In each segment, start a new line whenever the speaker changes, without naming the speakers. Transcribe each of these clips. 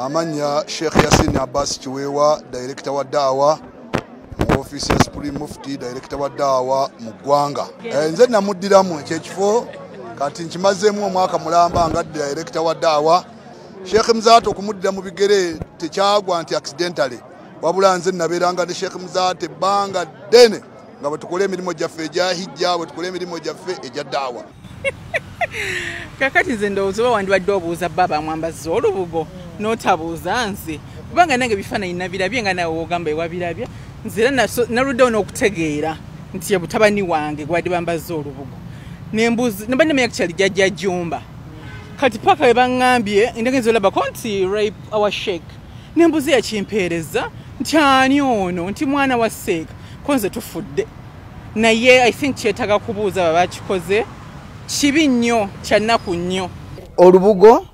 Amanya Sheikh Yasin Abbas Kiweewa, director wa Daawa mu ofiisi ya Supreme Mufti, director wa Daawa mu ggwanga. Nze namuddiramu ekyekifo kati nkimazeemu omwaka mulamba nga director wa Daawa. Sheikh Muzaata okumuddira mu bigere tekyagwa nti accidentally, wabula nze nabeeranga ne Sheikh Muzaata ebbanga ddene nga bwe tukola emirimu gyaffe egya hijja, bwe tukola emirimu gyaffe egya Daawa.
Kakati nze ndowooza oba wandibadde obuuza bba bamwambazza olubugo n'otabuuza nze, kubanga nange ebifaananyi nabirabye nga nawe wogamba ewabirabye. Nze era naluddewo n'okutegeera nti ye butabani wange gwabadde bambazza olubugo. Nembuuza neba nemanya kukyali jjajja Jumba. Kati paka we baŋŋambye ndegenza olabako nti rape our sheikh, nembuuza yakimpeereza nti ani ono, nti mwana wa seeka, ko nze tufudde. Naye I think kyetaaga kubuuza baba bakikoze. Kibi nnyo, kya nnaku nnyo.
Olubugo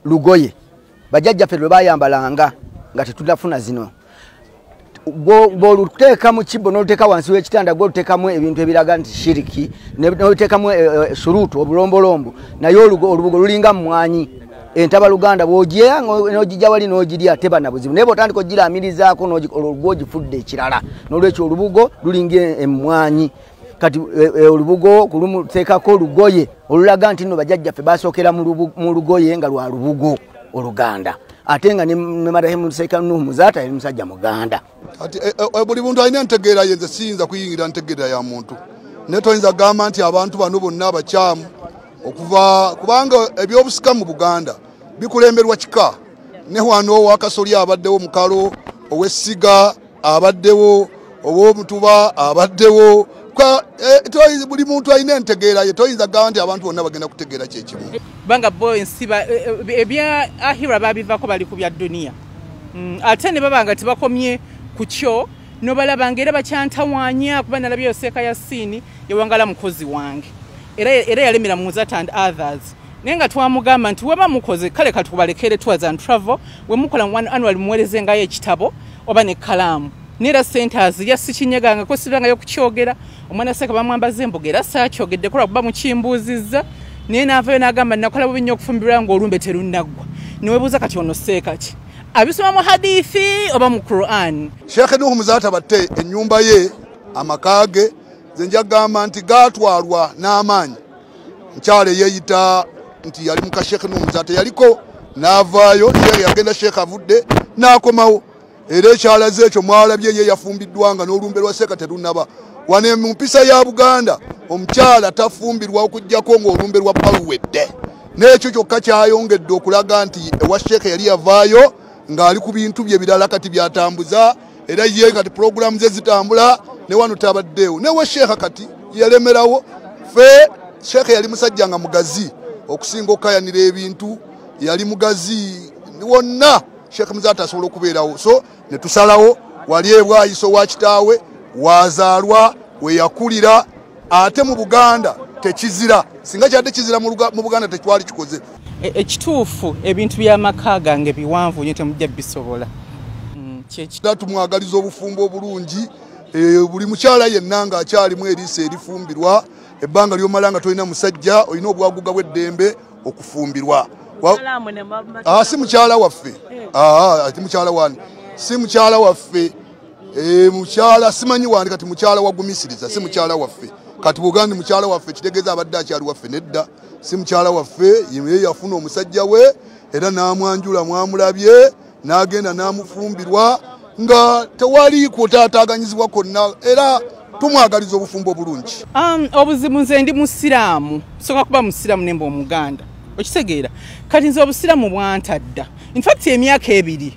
lugoye bajjajjaffe lwe bayambalanga nga tetunafuna zino. Bw'oluteeka mu kibbo n'oluteeka wansi w'ekitanda, gw'oluteekamu ebintu ebiraga nti shiriki, n'oluteekamu surutu, obulombolombo. Naye olubugo lulinga mmwanyi entabaluganda, bw'ogyeya n'ogijja wali n'ogirya teba na buzibu, naye bw'otandika ogiraamirizaako olwo gw'ogifudde ekirala. N'olwekyo olubugo lulinga emmwanyi. Kati olubugo kulumuteekako olugoye olulaga nti nno bajjajjaffe basookera mu lugoye nga lwa lubugo oluganda, ate nga ne marehemu Seeka Nuhu Muzaata yali musajja muganda.
Kati buli muntu alina entegeera ye, nze siyinza kuyingira ntegeera ya muntu, naye toyinza kugamba nti abantu bano bonna abakyamu okuva, kubanga ebyobusika mu Buganda bikulemberwa kika. Ne wano owakasolya abaddewo, mukalo ow'essiga abaddewo, ow'omutuba abaddewo. Buli muntu alina entegeera ye, toyinza kugamba nti abantu bonna bagenda kutegeera kyekimu.
Kubanga bo ensiba ebya ahira babivako, bali ku bya duniya. Ate ne baba nga tebakomye ku kyo, nobalaba nga era bakyantawaanya, kuba nalabyeyo Seeka Yasiini yawangala mukozi wange, era yalemera mu Muzaata and others, naye nga twamugamba nti weba mukoze kale katubalekere tours and travel, we mukola one annual muweerezengayo ekitabo oba nekkalaamu, neera sente azirya. Sikinyegangako, sirangayo kukyogera. Omwana Seeka bamwambaza embuga, era saakyogedde kola kuba mukimbuuzizza, naye naavayo n'agamba nakola bubi nnyo okufumbirwa ng'olumbe terunnaggwa. Neweebuuza kati ono seeka ki, abisoma mu hadithi oba mu Quran?
Sheikh Nuhu Muzaata Batte ennyumba ye, amaka ge, nze nja kugamba nti gaatwalwa n'amaanyi. Mukyala eyeeyita nti yali muka Sheikh Nuhu Muzaata yaliko n'avaayo, Sheikh yagenda, Sheikh avudde n'akomawo, era ekyalaze ekyo mwalabye ye yafumbiddwa nga n'olumbe lwa Seeka terunnaba. Wano mu mpisa ya Buganda omukyala tafumbirwa okuggyako ng'olumbe lwa bba luwedde, n'ekyo kyokka kyayongedde okulaga nti ewa Sheikh yali yavaayo ng'ali ku bintu bye birala kati byatambuza, era ye kati pulogulaamu ze zitambula ne wano tabaddeewo. Newa Sheikh kati yalemerawo. Ffe Sheikh yali musajja nga mugazi okusinga okukayanira ebintu, yali mugazi wonna Sheikh Muzaata asobola okubeerawo. So ne tusalawo wali ebwayiso wa kitaawe wazaalwa we yakulira, ate mu Buganda tekizira. Singa kyadde kizira mu Buganda tekwali kikoze.
Ekituufu ebintu by'amaka gange biwanvu nnyo, temujja bisobola.
Era tumwagaliza obufumbo obulungi. Buli mukyala yenna ng'akyalimu eriiso erifumbirwa, ebbanga ly'omala nga tolina musajja olina obwaguga bw'eddembe okufumbirwa. Si mukyala waffe, ati mukyala wani? Si mukyala waffe. Mukyala simanyi wani kati, mukyala wagumisiriza, si mukyala waffe. Kati bw'ogamba ndi mukyala waffe kitegeeza abadde akyali waffe. Nedda, si mukyala waffe. Ye yafuna omusajja we era n'amwanjula, mwamulabye, n'agenda n'amufumbirwa nga tewali kutaataaganyizibwa kwonna, era tumwagaliza obufumbo obulungi.
Obuzibu nze ndi musiraamu, soka kuba musiraamu nemba omuganda, okitegeera? Kati nze obusiraamu bwantadda. In fact emyaka 2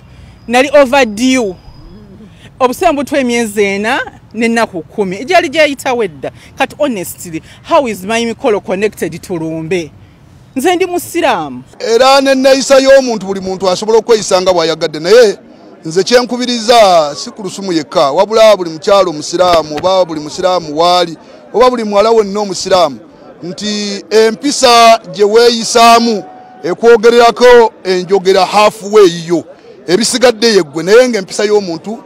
nali overdue. Obusiraamu butwa emyezi 4 n'ennaku 10 egyali gyayitawo edda. Kati honestly, how is my mikolo connected to lumbe? Nze ndi musiraamu.
Era nenneeyisa y'omuntu, buli muntu asobola okweyisa nga bw'ayagadde, naye nze kyenkubiriza si ku Lusumu yekka, wabula buli mukyalo omusiraamu oba buli musiraamu waali oba buli muwala wonna omusiraamu, nti empisa gye weeyisaamu ekwogererako enjogera halfway yo, ebisigadde yeggwe. Naye ng'empisa y'omuntu,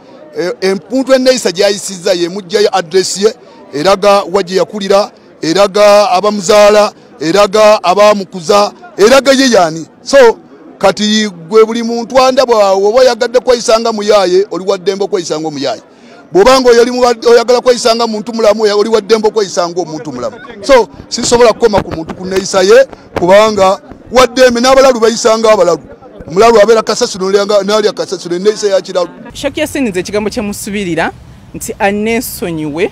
omuntu enneeyisa gy'ayisizza yemuggyayo address ye, eraga wa gye yakulira, eraga abamuzaala, eraga abamukuza, eraga ye yaani. So Kati gwe buli muntu andaba, oba oyagadde kweyisanga muyaaye, oli waddembe okweyisanga omuyaaye. Bw'obanga oyagala kweyisanga muntu mulamu, oli waddembe okweyisanga omuntu mulamu. So sisobola kukoma ku muntu ku neeyisa ye, kubanga waddembe n'abalalu bayisanga abalalu. Omulalu abeera kasasiro n'alya kasasiro, enneeyisa ya kiralu.
Sheikh Yasin, nze ekigambo kyemusubirira nti aneesonyiwe,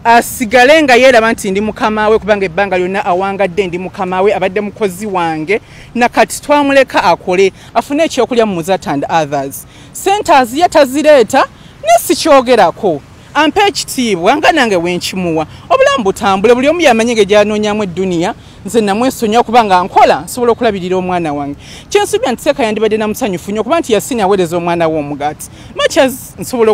asigale nga yeeraba nti ndi mukama we, kubanga ebbanga lyonna awangadde ndi mukama we, abadde mukozi wange. Nakati twamuleka akole afune ekyokulya mu Muzat and others. Sente aziye tazireeta, ne sikyogerako, ampe ekitiibwa nga nange wenkimuwa, obulamu butambule, buli omu yamanye ge gyanoonyamu edduniya. Nze namwesonyiwa kubanga nkola, nsobola okulabirira omwana wange. Kyensuubira nti seeka yandibadde namusanyufu nnyo okuba nti Yasini aweereza omwana we omugaati. Much as nsobola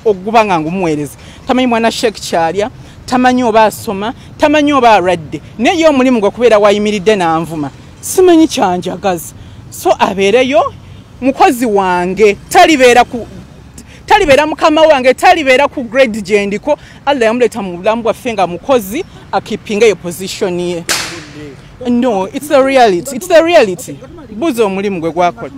oguba nga ngumuweereza, tamanyi mwana Sheikh kyalya, tamanyi oba asoma, tamanyi oba alwadde, naye ye omulimu gwe kubeera wayimiridde n'anvuma, simanyi kyanjagaza. So abeereyo mukozi wange, talibeera mukama wange, talibeera ku grade gyendiko. Allah yamuleeta mu bulamu bwaffe nga mukozi, akeepinga eyo position ye. No, it's the reality, it's the reality. Buuza omulimu gwe gwakola.